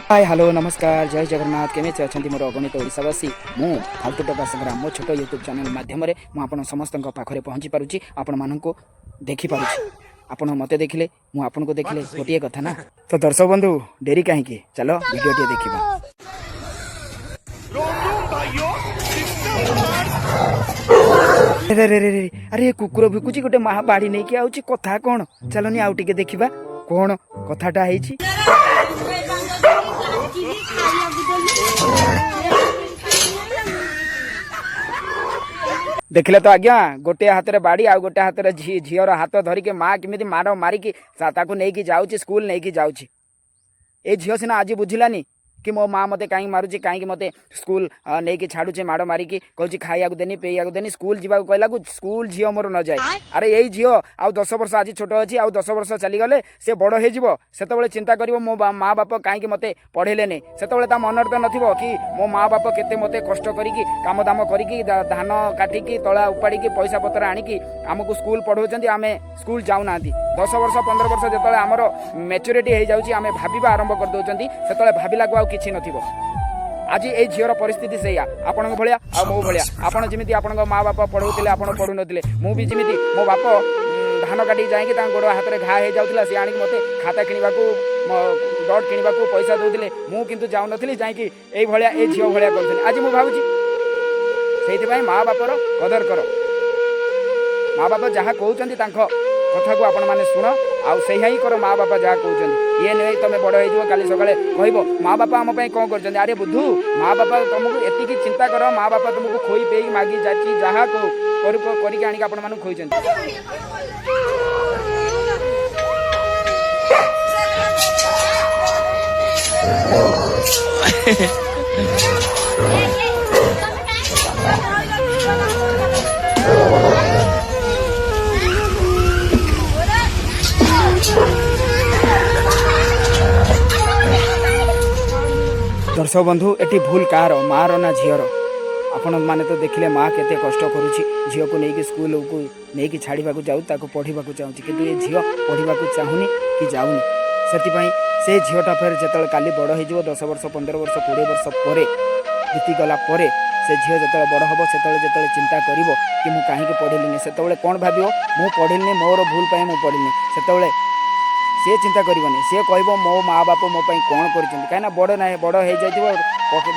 ହାଏ, hello, ନମସ୍କାର, ଜୟ ଜଗନ୍ନାଥ। କେମିତି ଅଛନ୍ତି ମୋର ଅଗଣିତ ଓଡ଼ିଶାବାସୀ? ମୁଁ ଫାଲତୁ ଟକା ସଂଗ୍ରାମ, ମୋ ଛୋଟ ୟୁଟ୍ୟୁବ୍ ଚ୍ୟାନେଲ୍ ମାଧ୍ୟମରେ ମୁଁ ଆପଣ ସମସ୍ତଙ୍କ ପାଖରେ ପହଞ୍ଚି ପାରୁଛି, ଆପଣମାନଙ୍କୁ ଦେଖିପାରୁଛି। ଆପଣ ମୋତେ ଦେଖିଲେ, ମୁଁ ଆପଣଙ୍କୁ ଦେଖିଲେ, ଗୋଟିଏ କଥା ନା? ତ ଦର୍ଶକ ବନ୍ଧୁ, ଡେରି କାହିଁକି? ଚାଲ ଭିଡ଼ିଓଟିଏ ଦେଖିବା। रोम रोम भाइयों, सिस्टम। ରେ ରେ ରେ ରେ, ଆରେ ଏ କୁକୁର ଭୁକୁଛି, ଗୋଟେ ମା ବାଡ଼ି ନେଇକି ଆଉଛି। କଥା କ'ଣ? ଚାଲନି ଆଉ ଟିକେ ଦେଖିବା କ'ଣ କଥାଟା ହେଇଛି। ଡାକିକି ଖାଇବାକୁ ଦେଲି। ଦେଖିଲେ ତ ଆଜ୍ଞା, ଗୋଟିଏ ହାତରେ ବାଡ଼ି ଆଉ ଗୋଟେ ହାତରେ ଝିଅର ହାତ ଧରିକି ମା କେମିତି ମାଡ଼ ମାରିକି ତାକୁ ନେଇକି ଯାଉଛି, ସ୍କୁଲ ନେଇକି ଯାଉଛି। ଏ ଝିଅ ସିନା ଆଜି ବୁଝିଲାନି କି ମୋ ମା ମୋତେ କାହିଁକି ମାରୁଛି, କାହିଁକି ମୋତେ ସ୍କୁଲ ନେଇକି ଛାଡ଼ୁଛି, ମାଡ଼ ମାରିକି କହୁଛି ଖାଇବାକୁ ଦେନି, ପିଇବାକୁ ଦେନି, ସ୍କୁଲ ଯିବାକୁ କହିଲାକୁ ସ୍କୁଲ ଝିଅ ମୋର ନ ଯାଏ। ଆରେ ଏଇ ଝିଅ ଆଉ 10 ବର୍ଷ, ଆଜି ଛୋଟ ଅଛି, ଆଉ 10 ବର୍ଷ ଚାଲିଗଲେ ସେ ବଡ଼ ହେଇଯିବ। ସେତେବେଳେ ଚିନ୍ତା କରିବ ମୋ ମା ବାପ କାହିଁକି ମୋତେ ପଢ଼େଇଲେନି। ସେତେବେଳେ ତା ମନରେ ତ ନଥିବ କି ମୋ ମା ବାପ କେତେ ମୋତେ କଷ୍ଟ କରିକି, କାମ ଦାମ କରିକି, ଧାନ କାଟିକି, ତଳା ଉପାଡ଼ିକି, ପଇସା ପତ୍ର ଆଣିକି ଆମକୁ ସ୍କୁଲ ପଢ଼ଉଛନ୍ତି, ଆମେ ସ୍କୁଲ ଯାଉନାହାନ୍ତି। 10 ବର୍ଷ, 15 ବର୍ଷ ଯେତେବେଳେ ଆମର ମେଚୁରିଟି ହେଇଯାଉଛି, ଆମେ ଭାବିବା ଆରମ୍ଭ କରିଦେଉଛନ୍ତି, ସେତେବେଳେ ଭାବିଲାକୁ ଆଉ କିଛି ନଥିବ। ଆଜି ଏଇ ଝିଅର ପରିସ୍ଥିତି ସେଇଆ, ଆପଣଙ୍କ ଭଳିଆ ଆଉ ମୋ ଭଳିଆ। ଆପଣ ଯେମିତି ଆପଣଙ୍କ ମା ବାପା ପଢ଼ଉଥିଲେ, ଆପଣ ପଢ଼ୁନଥିଲେ, ମୁଁ ବି ଯେମିତି ମୋ ବାପ ଧାନ କାଟିକି ଯାଇକି ତାଙ୍କ ଗୋଡ଼ ହାତରେ ଘା ହେଇଯାଉଥିଲା, ସିଏ ଆଣିକି ମୋତେ ଖାତା କିଣିବାକୁ, ଡଟ୍ କିଣିବାକୁ ପଇସା ଦେଉଥିଲେ, ମୁଁ କିନ୍ତୁ ଯାଉନଥିଲି, ଯାଇକି ଏଇଭଳିଆ ଏଇ ଝିଅ ଭଳିଆ କରୁଥିଲି। ଆଜି ମୁଁ ଭାବୁଛି। ସେଇଥିପାଇଁ ମା ବାପର କଦର କର। ମା ବାପା ଯାହା କହୁଛନ୍ତି ତାଙ୍କ କଥାକୁ ଆପଣମାନେ ଶୁଣ ଆଉ ସେଇଆ ହିଁ କର, ମା ବାପା ଯାହା କହୁଛନ୍ତି। ଇଏ ନୁହେଁ ତମେ ବଡ଼ ହେଇଯିବ, କାଲି ସକାଳେ କହିବ ମା ବାପା ଆମ ପାଇଁ କ'ଣ କରିଛନ୍ତି। ଆରେ ବୁଦ୍ଧୁ, ମା ବାପା ତମକୁ ଏତିକି ଚିନ୍ତା କର, ମା ବାପା ତମକୁ ଖୋଇ ପେଇକି, ମାଗି ଯାଚି, ଯାହା କହୁ କରୁ କରିକି ଆଣିକି ଆପଣମାନଙ୍କୁ ଖୋଇଛନ୍ତି। ଦର୍ଶକ ବନ୍ଧୁ, ଏଠି ଭୁଲ କାହାର, ମାର ନା ଝିଅର? ଆପଣମାନେ ତ ଦେଖିଲେ ମା କେତେ କଷ୍ଟ କରୁଛି, ଝିଅକୁ ନେଇକି ସ୍କୁଲକୁ ନେଇକି ଛାଡ଼ିବାକୁ ଯାଉ, ତାକୁ ପଢ଼ିବାକୁ ଚାହୁଁଛି, କିନ୍ତୁ ଏ ଝିଅ ପଢ଼ିବାକୁ ଚାହୁଁନି କି ଯାଉନି। ସେଥିପାଇଁ ସେ ଝିଅଟା ଫେର ଯେତେବେଳେ କାଲି ବଡ଼ ହେଇଯିବ, 10 ବର୍ଷ, 15 ବର୍ଷ, 20 ବର୍ଷ ପରେ ବିତିଗଲା ପରେ ସେ ଝିଅ ଯେତେବେଳେ ବଡ଼ ହେବ, ସେତେବେଳେ ଯେତେବେଳେ ଚିନ୍ତା କରିବ କି ମୁଁ କାହିଁକି ପଢ଼ିଲିନି, ସେତେବେଳେ କ'ଣ ଭାବିବ? ମୁଁ ପଢ଼ିଲିନି, ମୋର ଭୁଲ ପାଇଁ ମୁଁ ପଢ଼ିଲିନି। ସେତେବେଳେ ସିଏ ଚିନ୍ତା କରିବନି, ସିଏ କହିବ ମୋ ମା ବାପ ମୋ ପାଇଁ କ'ଣ କରିଛନ୍ତି। କାହିଁକିନା ବଡ଼ ନାହିଁ, ବଡ଼ ହେଇଯାଇଥିବ,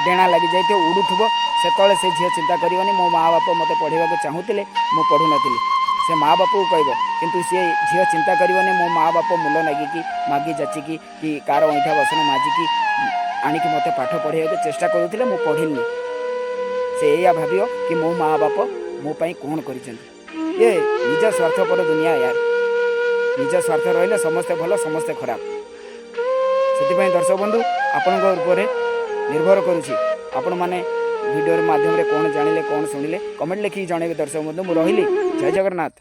ଡେଣା ଲାଗିଯାଇଥିବ, ଉଡ଼ୁଥିବ। ସେତେବେଳେ ସେ ଝିଅ ଚିନ୍ତା କରିବନି ମୋ ମା ବାପ ମୋତେ ପଢ଼ିବାକୁ ଚାହୁଁଥିଲେ, ମୁଁ ପଢ଼ୁନଥିଲି। ସେ ମା ବାପକୁ କହିବ, କିନ୍ତୁ ସିଏ ଝିଅ ଚିନ୍ତା କରିବନି ମୋ ମା ବାପ ମୂଲ ନାଗିକି, ମାଗି ଯାଚିକି କି କାହାର ଅଇଁଠା ବାସନ ମାଜିକି ଆଣିକି ମୋତେ ପାଠ ପଢ଼େଇବାକୁ ଚେଷ୍ଟା କରୁଥିଲେ, ମୁଁ ପଢ଼ିଲିନି। ସେ ଏଇଆ ଭାବିବ କି ମୋ ମା ବାପ ମୋ ପାଇଁ କ'ଣ କରିଛନ୍ତି। ଏ ନିଜ ସ୍ୱାର୍ଥପର ଦୁନିଆ ୟାର। ନିଜ ସ୍ୱାର୍ଥ ରହିଲେ ସମସ୍ତେ ଭଲ, ସମସ୍ତେ ଖରାପ। ସେଥିପାଇଁ ଦର୍ଶକ ବନ୍ଧୁ, ଆପଣଙ୍କ ଉପରେ ନିର୍ଭର କରୁଛି, ଆପଣମାନେ ଭିଡ଼ିଓର ମାଧ୍ୟମରେ କ'ଣ ଜାଣିଲେ, କ'ଣ ଶୁଣିଲେ, କମେଣ୍ଟ ଲେଖିକି ଜଣାଇବେ। ଦର୍ଶକ ବନ୍ଧୁ, ମୁଁ ରହିଲି। ଜୟ ଜଗନ୍ନାଥ।